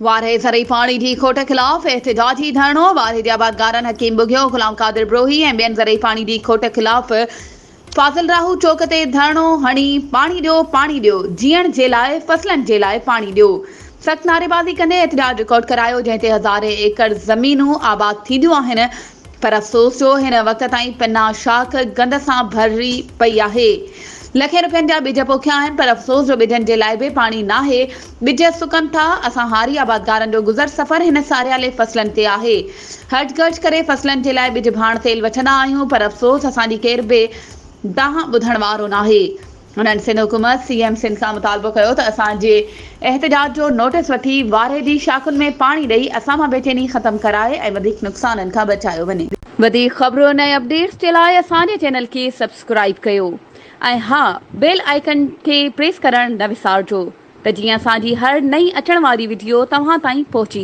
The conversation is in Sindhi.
وارهه زرعي پاڻي جي کوٽ خلاف احتجاجي ڌرڻو، وارهه جي آبادگارن حڪيم ٻگهيو، غلام قادر بروهي ۽ ٻين زرعي پاڻي جي کوٽ خلاف فاضل راهو چوڪ تي ڌرڻو هڻي پاڻي ڏيو پاڻي ڏيو جيئڻ جي لاء فصلن جي لاء پاڻي ڏيو سخت نعريبازي ڪندي احتجاج رڪارڊ ڪرايو جنهن تي هزارين ايڪڙ زمينون آباد ٿينديون آهن پر افسوس جو هن وقت تائين پنا شاخ گند سان ڀري پئي آهي. لکين روپين جا ٻج پوکيا آهن پر افسوس جو ٻجن جي لاء به پاڻي ناهي، ٻج سڪن ٿا، اسان هاري آبادگارن جو گذر سفر هن ساريالي فصلن تي آهي. هرج گرج ڪري فصلن جي لاء ٻج ڀاڻ تيل وٺندا آهيون پر افسوس اسان جي ڪير به دانهن ٻڌڻ وارو ناهي. هنن سنڌ حڪومت سي ايم سنڌ کان مطالبو ڪيو ته اسان جي احتجاج جو نوٽيس وٺي وارهه جي شاخن ۾ پاڻي ڏئي اسان مان بيچيني ختم ڪرائي ۽ وڌيڪ نقصانن کان بچايو وڃي. وڌيڪ خبرن ۽ اپڊيٽس جي لاء اسان جي چينل کي سبسڪرائيب ڪيو ۽ ها بيل آئيڪن کي پريس ڪرڻ نه وسارجو ته جيئن اسان جي هر نئين اچڻ واري وڊيو توهان تائين پهچي.